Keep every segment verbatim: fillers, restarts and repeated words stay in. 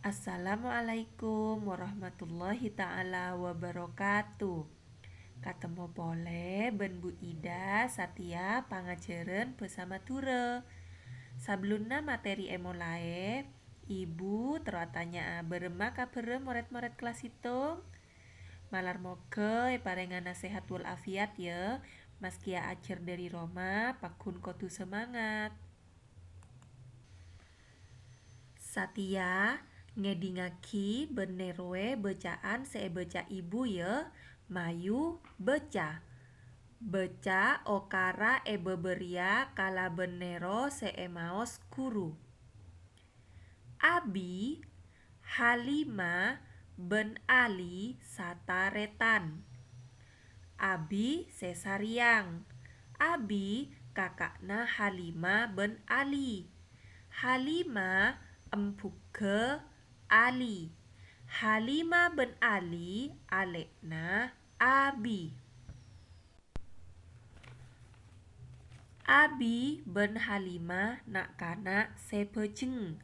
Assalamualaikum warahmatullahi ta'ala wabarakatuh. Katemmo polè bân Bu Ida satèya pangajhârân bhâsa Madhurâ. Sabellunna materi èmolaè, Ibu terro atanya'a bârâmma kabhârrâ morèd-morèd kellas sèttong? Malar moghâ èparèngana sehat wal afiat, yâ. Maskè ajhâr dhâri roma, pagghun kodhu semangat. Satèya ngèdingaghi bân nèrowè bâcaan sè èbâca Ibu, yâ. Mayu bâca. Bâca okara èbâbâriyâ kalabân nèro sè èmaos ghuru. Abi, Halimah, bân Ali satarètan. Abi sè sarèyang. Abi kaka'na Halimah bân Ali. Halimah embughâ Ali. Halimah bân Ali alè'na Abi. Abi bân Halimah na'-kana' sè bhâjheng,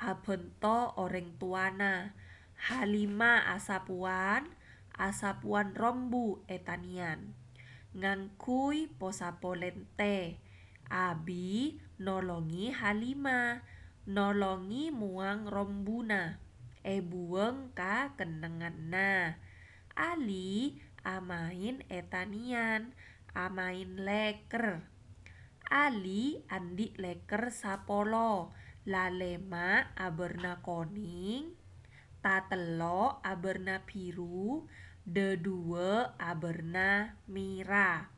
abhânto orèng towana. Halimah asapowan, asapowan rombu è tanèyan, ngangghuy posapo lèntè. Abi nolongè Halimah, nolongè mowang rombuna, èbuwâng ka kennengnganna. Ali amaèn è tanèyan, amaèn lèkèr. Ali andi' lèkèr sapolo, lalèma' abârna konèng, tatello' abârna bhiru, dhâduwâ' abârna mèra.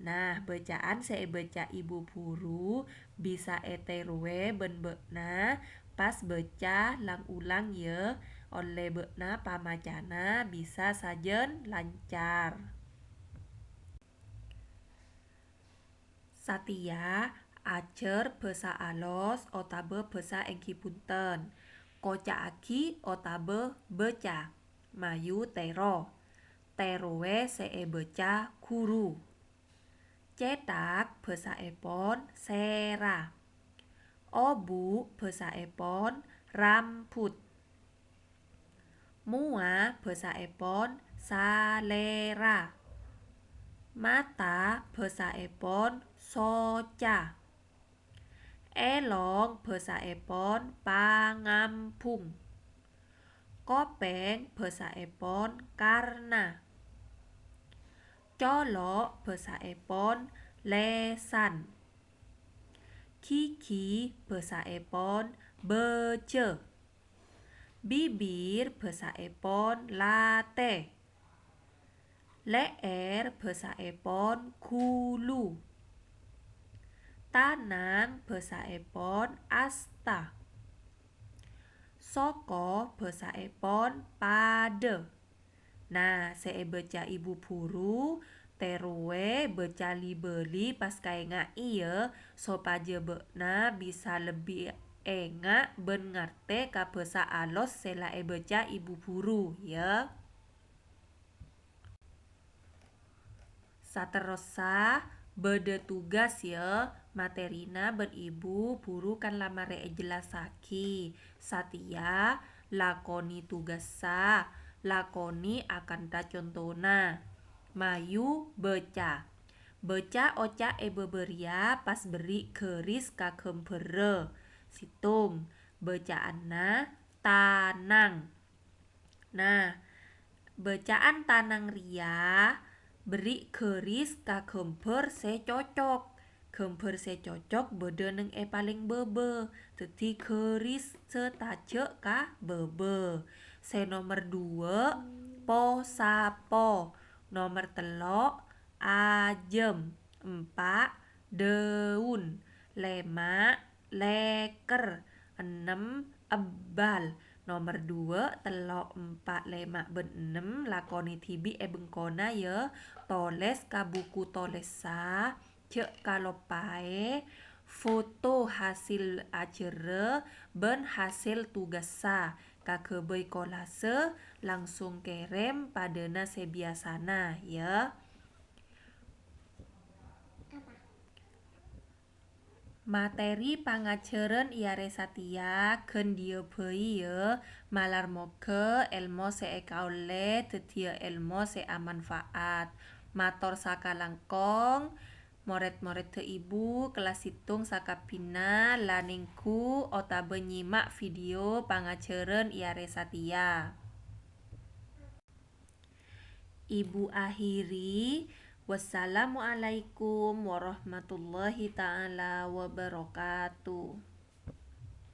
Nah, bâcaan sè èbâca Ibu Bhuru bisa èterowè bân bâ'na pas bâca lang-olang, yâ, ollè bâ'na pamacana bisa sajân lancar. Satèya ajhâr bhâsa alos otabâ bhâsa èngghi bhunten. Koca'aghi otabâ bâca. Mayu tèro. Terowè sè èbâca ghuru. Cèthak bhâsaèpon sèra. Obu' bhâsaèpon rambut. Mowa bhâsaèpon salèra. Mata bhâsaèpon soca. Èlong bhâsaèpon pangambhung. Kopèng bhâsaèpon karna. Colo' bhâsaèpon lèsan. Ghighi bhâsaèpon bâjâ. Bibir bhâsaèpon latè. Lè'èr bhâsaèpon ghulu. Tanang bhâsaèpon asta. Soko bhâsaèpon padâ. Nah, sè èbâca Ibu Bhuru, terowè bâca li-bâli pas kaènga'è, yâ, sopajâ bâ'na bisa lebbi enga' bân ngartè ka bhâsa alos sè la èbâca Ibu Bhuru, yâ. Saterrossa, bâdâ tugas, yâ, materina bân Ibu Bhuru kan la marè èjellassaghi. Satèya lakonè tugassa, lakonè akanta contona. Mayu bâca. Bâca oca' è bâbâ rèya pas berri' ghâris ka ghâmbhârrâ. Sèttong, bâca'anna tanang. Nah, bâca'an tanang rèya berri' ghâris ka ghâmbhâr sè cocok. Ghâmbhâr sè cocok bâdâ neng è palèng bâbâ, dhâddhi ghâris sè tajâ' ka bâbâ. Sè nomer duwâ', posapo. Nomer tello', ajâm. Empa', dâun. Lèma', lèkèr. Ennem, ebbâl. Nomer duwâ', tello', empa', lèma', bân ennem lakonè dhibi' è bengkona, yâ. Tolès ka buku tolèssa, jhâ' kaloppaè foto hasil ajhârrâ bân hasil tugassa. Kaghâbây kolase, langsung kèrèm padâna sè biyasana, yâ. Materi pangajhârân è arè satèya ghân dhiyâ bhâi, yâ, malar moghâ èlmo sè èkaollè dhâddhiyâ èlmo sè amanfaat. Mator sakalangkong, morèd-morèdda Ibu kellas sèttong sakabbhinna la nèngghu otabâ nyèma' video pangajhârân è arè satèya. Ibu akhiri, wassalamualaikum warahmatullahi ta'ala wabarakatuh.